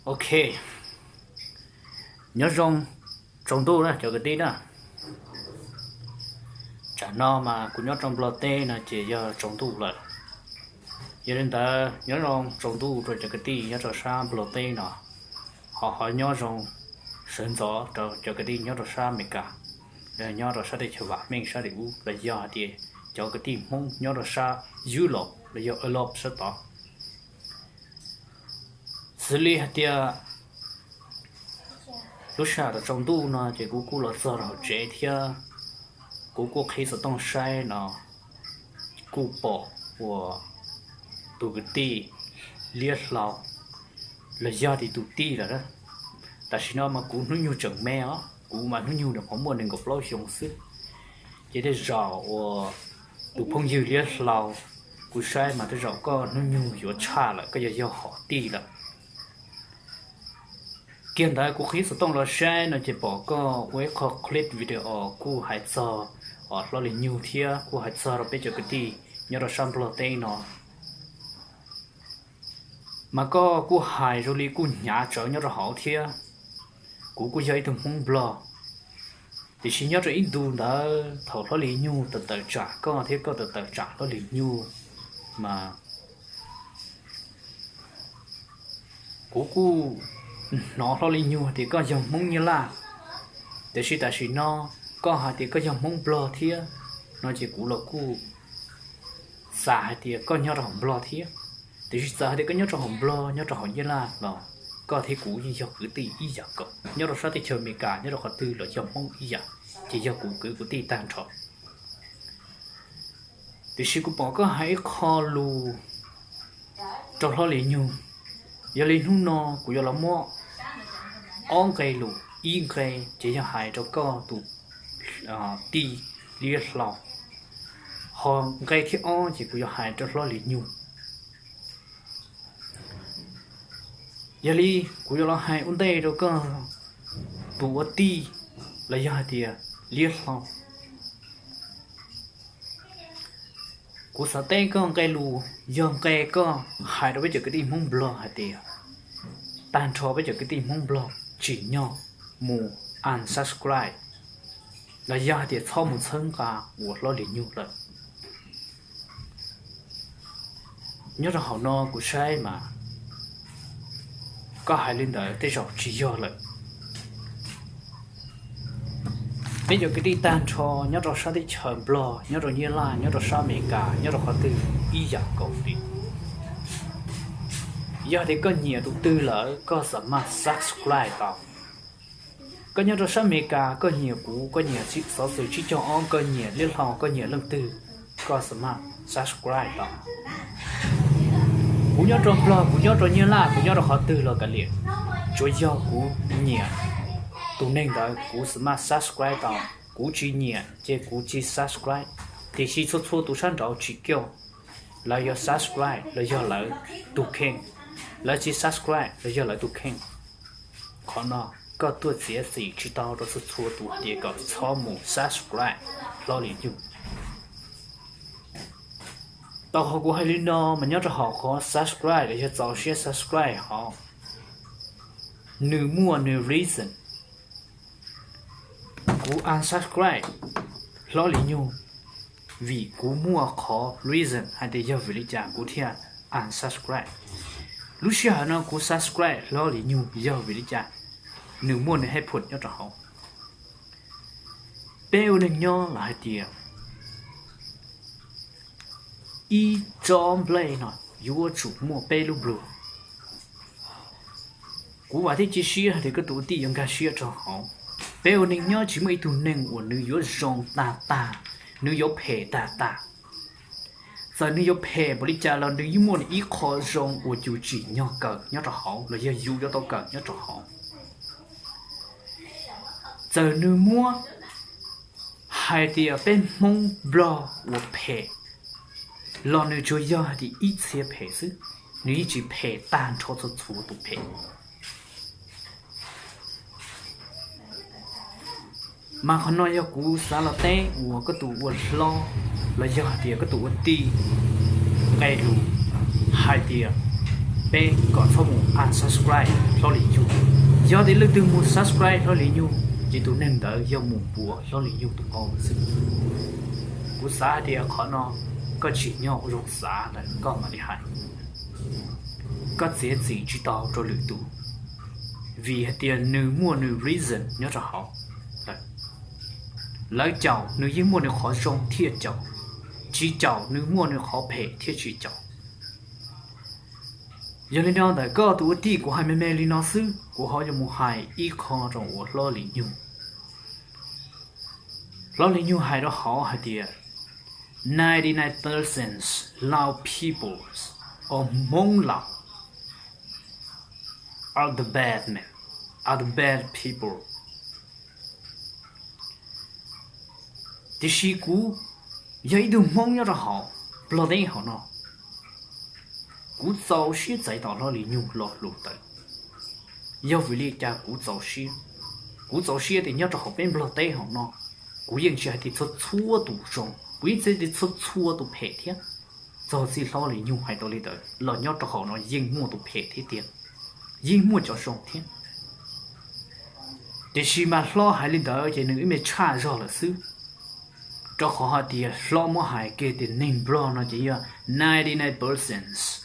Ok, nyob zoo tsaus ntuj na cov kwv tij na. Tsam no mas kuv nyob rau Nplog teb no ces yog tsaus ntuj lawm. Yog li ntawd nyob zoo tsaus ntuj rau cov kwv tij nyob rau sab Nplog teb no, ho ho nyob zoo sawv ntxov rau cov kwv tij nyob rau sab Amelikas, los nyob rau sab teb chaws vam meej sab tim ub, los yog hais tias cov kwv tij Hmoob nyob rau sab Europe los yog Europe sab tod. Xws li hais tias lub sij hawm tsaus ntuj no ces kuv kuj los txog rau hauv tsev thiab kuv kuj qhib xov tooj saib no, kuj pom uas tus kwv tij Liab Hlau los yog tias tus tij lawm na. Tam sim no mas kuv hnub nyoog tseem me os, kuv mas hnub nyoog nws qhov muaj nees nkaum plaub xyoo xwb. Ces tej zaum uas tus phooj ywg Liab Hlau, kuv saib mas tej zaum koj hnub nyoog yuav tshaj lawm, koj yog yog hom tij lawm. Kiag ntawd kuv qhib xov tooj los saib no ces pom koj ua ib qho clip video kuj hais txog Hlob Lis Nyug thiab kuj hais txog rau peb cov kwv tij nyob rau sab Nplog teb no. Mas koj kuj hais zoo li kuj hnyav tsawv nyob rau hauv thiab. Kuv kuj yog ib tug Hmoob Nplog, tiam sis nyob rau ib ntu ntawd thaum Hlob Lis Nyug tawm tawm tsam koj thiab koj tawm tawm tsam Hlob Lis Nyug mas kuv kuj hnov Hlob Lis Nyug hais tias koj yog Hmoob Nyab Laj, tiam sis tam sim no koj hais tias koj yog Hmoob Nplog thiab no ces kuv los kuj xav hais tias koj nyob rau hauv Nplog thiab. Tiam sis txawm hais tias koj nyob rau hauv Nplog nyob rau hauv Nyab Laj los koj thiab kuv yeej yog kwv tij ib yam nkaus, nyob rau sab teb chaws Amelikas nyob rau qhov twg los yog Hmoob ib yam, ces yog kuv kwv kuv tij tag nrho. Tiam sis kuv pom koj hais ib qho lus rau Hlob Lis Nyug, yog li hnub no kuv yuav los muab ob nqe lus, ib nqe ces yog hais rau koj tus tij Liab Hlau, ho nqe thib ob ces kuv yuav hais rau Hlob Lis Nyug. Yog li kuv yuav los hais ua ntej rau koj tus ua tij los yog hais tias Liab Hlau. Kuv xav teb koj nqe lus, yog nqe koj hais rau peb cov kwv tij Hmoob Nplog hais tias tag nrho peb cov kwv tij Hmoob Nplog tsim nyog mus unsubscribe los yog hais tias txhob mus txhawb nqa uas Hlob Lis Nyug lawm. Nyob rau hauv no kuv saib mas koj hais li ntawd tej zaum tsis yog lawm. Peb cov kwv tij tag nrho nyob rau sab teb chaws Nplog, nyob rau Nyab Laj, nyob rau sab Amelikas, nyob rau qhov twg ib yam nkaus li. Yog tias koj nyiam tus twg lawm koj xam maj subscribe tau. Koj nyob rau sab Amelikas koj nyiam kuv, koj nyiam xov xwm tsib caug ob, koj nyiam Liab Hlau, koj nyiam leej twg, koj xam maj subscribe tau. Kuv nyob rau Nplog, kuv nyob rau Nyab Laj, kuv nyob rau qhov twg los kav liam, tsuas yog kuv nyiam tus neeg ntawd kuv xam maj subscribe tau. Kuv tsis nyiam ces kuv tsis subscribe. Tiam sis txhua txhua tus sab nraud tsis kiaj, lawv yuav subscribe los yog lawv tus kheej, lawv tsis subscribe los yog lawv tus kheej. Qhov no koj tuaj txiav txim tsis tau rau txhua txhua tus hais tias kom txhob mus subscribe Hlob Lis Nyug. Tau qhov kuv hais li no mas nyob rau hauv qhov subscribe los yog txaus siab subscribe hov, nws muaj nws reason. Kuv unsubscribe Hlob Lis Nyug vim kuv muaj qhov reason hais tias yog vim li cas kuv thiaj unsubscribe. Lub sij hawm no kuv subscribe Hlob Lis Nyug yog vim li cas, nws muaj nws hais phum nyob rau hauv. Peb ua neeg nyob los hais tias ib tsob nplej no yuav tsum muaj peb lub nplua. Kuv vam thiab cia siab hais tias koj tus ua tij yuav nkag siab rau hauv. Peb ua neeg nyob tsis muaj ib tug neeg uas nws yuav zoo tag tag, nws yuav phem tag tag. Txawm nws yuav phem npaum li cas los nws yeej muaj nws ib qho zoo uas yus tsim nyog kawm nyob rau hauv los yog yus yuav tau kawm nyob rau hauv. Txawm nws muab hais tias peb Hmoob Nplog uas phem los nws tsuas yog hais tias ib txhia phem xwb, nws yeej tsis phem tag nrho txhua txhua tus phem. Mas qhov no yog kuv xav los teb uas koj tus ua hlob los yog hais tias koj tus ua tij nqe lus hais tias peb kom txhob mus unsubscribe Hlob Lis Nyug. Yog tias leej twg mus subscribe Hlob Lis Nyug ces tus neeg ntawd yog mus npuav Hlob Lis Nyug tus qau xwb. Kuv xav hais tias qhov no koj tsim nyog ua zoo xav lawm koj mam li hais. Koj txiav txim tsis tau rau lwm tus, vim hais tias nws muaj nws reason nyob rau hauv. Lawv caum nws yeej muaj nws qhov zoo thiaj caum, tsis caum nws muaj nws qhov phem thiaj tsis caum. Yog li no ntawm koj tus ua tij kuv hais me me li no xwb, kuv ho yuav mus hais ib qho rau uas Hlob Lis Nyug. Hlob Lis Nyug hais rau hauv hais tias ninety nine percent Lao peoples or Hmoob Laus are the bad man, are the bad people. Tiam sis kuv yog ib tug Hmoob nyob rau hauv Nplog teb hauv no, kuv txaus siab txais tos Hlob Lis Nyug lo lus ntawd. Yog vim li cas kuv txaus siab? Kuv txaus siab tias nyob rau hauv peb Nplog teb hauv no, kuv yeej tsis hais tias txhua txhua tus zoo, kuv yeej tsis hais tias txhua txhua tus phem thiab. Txog txij Hlob Lis Nyug hais tau li ntawd los nyob rau hauv no yeej muaj tus phem thiab tiag, yeej muaj cov zoo thiab. Tiam sis mas Hlob hais li ntawd ces nws ib me tshaj zog lawm xwb, rau qhov hais tias Hlob muab hais kiag tias neeg Nplog no ces yog ninety nine percent.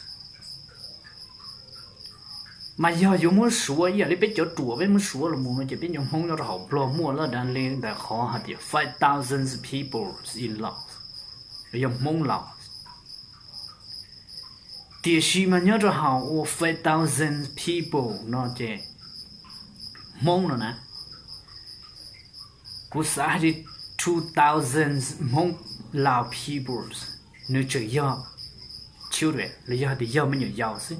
Mas yog yuav muab suav ib yam li peb cov ruam peb muab suav los mus no ces peb cov Hmoob nyob rau hauv Nplog muaj lawm dab li ntawm qhov hais tias five thousand people in Laos, los yog Hmoob Laos. Tiam sis mas nyob rau hauv ua five thousand people no ces Hmoob no na, kuv xav hais tias two thousand Hmoob Lao peoples nws tseem yog children los yog tias yog me nyuam yaus xwb.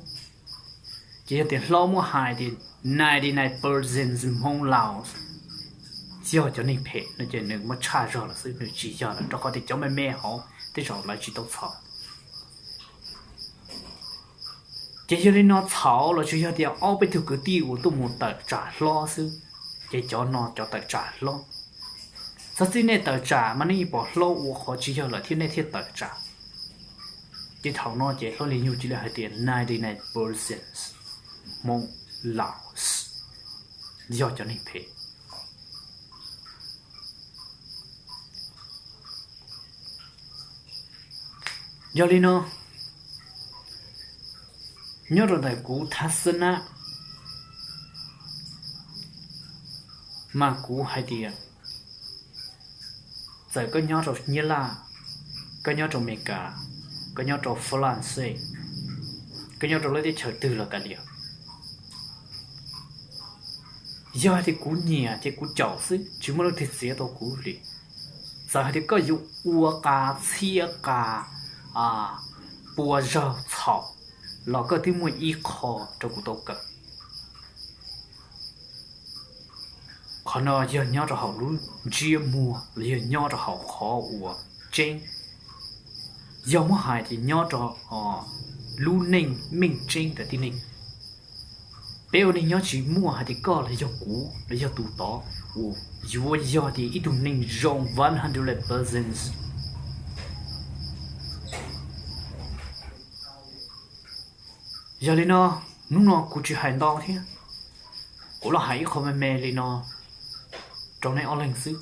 Ces yog tias Hlob muab hais tias ninety nine percent Hmoob Laos yog cov neeg phem no ces nws muab tshaj zog lawm xwb, nws tsis yog lawm rau qhov tias cov me me hauv tej zaum lawv tsis tau txhaum. Ces yog li no txhaum los tsis yog tias ob peb tug kwv tij uas tuaj mus tawm tsam Hlob xwb, ces cov no cov tawm tsam Hlob. Txog txij nej tawm tsam mas nej yeej pom Hlob ua qhov tsis yog lawm thiab nej thiaj tawm tsam. Ces thaum no ces Hlob Lis Nyug cia li hais tias ninety nine percent Hmoob Laos yog cov neeg phem. Yog li no, nyob rau ntawm kuv thaj xab nab mas kuv hais tias txawm koj nyob rau Nyab Laj, koj nyob rau Amelikas, koj nyob rau Fab Laj Xej, koj nyob rau lub teb chaws twg los kav liam, yog hais tias kuv nyiam ces kuv caum xwb, tsis muaj leej twg txiav tau kuv li. Txawm hais tias koj yuav ua qa txhiab qa pua zaug txhaum los koj twb muaj ib qho rau kuv tau kawm. Qhov no yog nyob rau hauv lub ntsiab muag los yog nyob rau hauv qhov uas tseeb. Yog muab hais ces nyob rau lub neej meej tseeb ntawm tib neeg. Peb ua neeg nyob tsis muaj hais tias koj los yog kuv los yog tus tod uas yuav yog tias ib tug neeg zoo one hundred percent. Yog li no, hnub no kuv tsis hais ntau thiab, kuv los hais ib qho me me li no rau nej ob leeg xwb.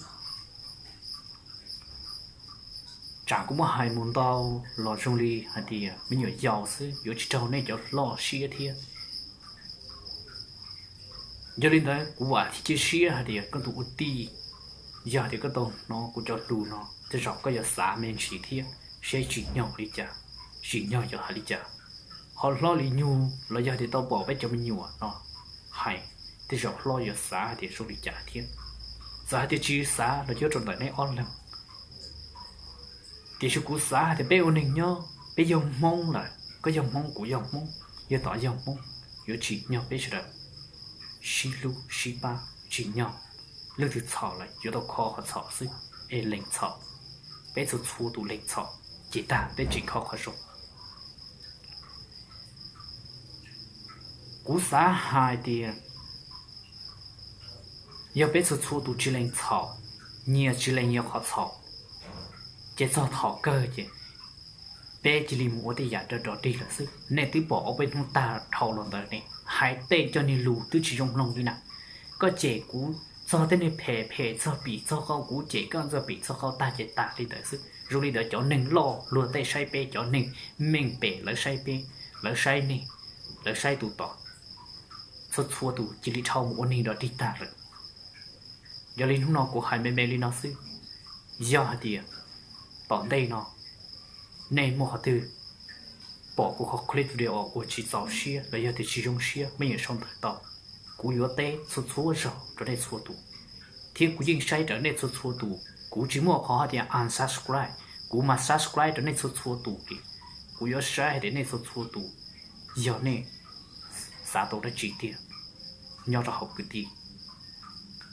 Tsam kuv muab hais mus ntau los zoo li hais tias me nyuam yaus xwb, yuav tsis raug nej cov hlob siab thiab. Yog li ntawd kuv vam thiab cia siab hais tias koj tus ua tij, yog hais tias koj tau hnov kuv cov lus no, tej zaum koj yuav xav me ntsis thiab seb tsim nyog li cas, tsim nyog yuav hais li cas. Ho hlob Lis Nyug los yog hais tias tau pom peb cov me nyuam no hais, tej zaum hlob yuav xav hais tias zoo li cas thiab. Txawm hais tias tsis xav los nyob rau ntawm nej ob leeg, tiam sis kuv xav hais tias peb ua neeg nyob, peb yog Hmoob lawm, koj yog Hmoob, kuv yog Hmoob, yog tod yog Hmoob, yuav tsim nyog peb sawv daws sib hlub sib pab, tsim nyog leej twg txhaum lawm yuav tau kho qhov txhaum xwb, es lees txhaum. Peb txhua txhua tus lees txhaum, ces tag peb tseem kho qhov zoo. Kuv xav hais tias yog peb txhua txhua tus tsis lees txhaum, nyias tsis lees yog qhov txhaum, ces txog thaum kawg ces peb cia li mus ua tej yam rau rog dig lawm xwb. Nej twb pom ob peb hnub tag dhau los ntawd ne, hais tej cov niag lus twb tsis zoo mloog li na. Koj cem kuv txog tej niag phem phem, txog pim txog qau, kuv cem koj txog pim txog qau tag ces tas li ntawd xwb. Zoo li ntawd cov neeg loj luag tej saib peb, cov neeg meej pem lawv saib peb, lawv saib nej, lawv saib tus tod, txhua txhua tus cia li dhau mus ua neeg rog dig tag lawm. Yog li hnub no kuv hais me me li no xwb. Yog hais tias tom ntej no nej muaj qhov twg pom kuv qhov clip video uas tsis txaus siab los yog tias tsis zoo siab, mej yuav sau ntawv tau, kuv yuav teb txhua txhua zaus rau nej txhua tus, thiab kuv yeej saib raws nej txhua txhua tus. Kuv tsis muaj qhov hais tias unsubscribe, kuv mas subscribe rau nej txhua txhua tus li. Kuv yuav saib hais tias nej txhua txhua tus yog nej xav tau dab tsi tiag nyob rau hauv kwv tij.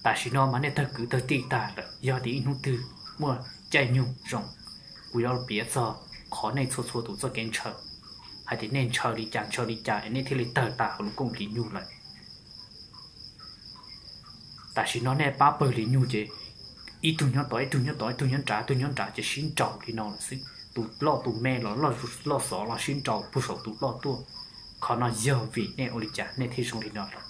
Tam sim no mas nej tawg kwv tawg tij tag lawm, yog tias ib hnub twg muaj caij nyoog zoo, kuv yuav piav txog qhov nej txhua txhua tus txoj kev ntshaw, hais tias nej ntshaw li cas ntshaw li cas es nej thiaj li tawg tag hauv lub kooj hli nyug lawm. Tam sim no nej pab pawg hli nyug ces ib tug nyob tod, ib tug nyob tod, ib tug nyob nrad, ib tug nyob nrad ces sib nraus li no lawm xwb. Tus loj tus me los loj xov los sib nraus puag saum tus loj tuaj. Qhov no yog vim nej ua li cas nej thiaj zoo li no lawm?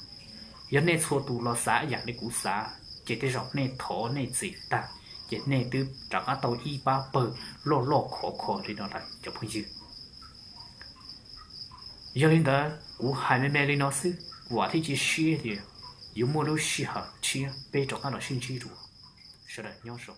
Yog nej txhua tus los xav yam li kuv xav ces tej zaum nej thov nej txim tag, ces nej twb rov qab tau ib pab pawg loj loj khov kho li no lawm cov phooj ywg. Yog li ntawd kuv hais me me li no xwb, vam thiab cia siab tias yuav muaj lub sij hawm tshiab peb rov qab los sib ntsib dua. Sawv daws nyob zoo.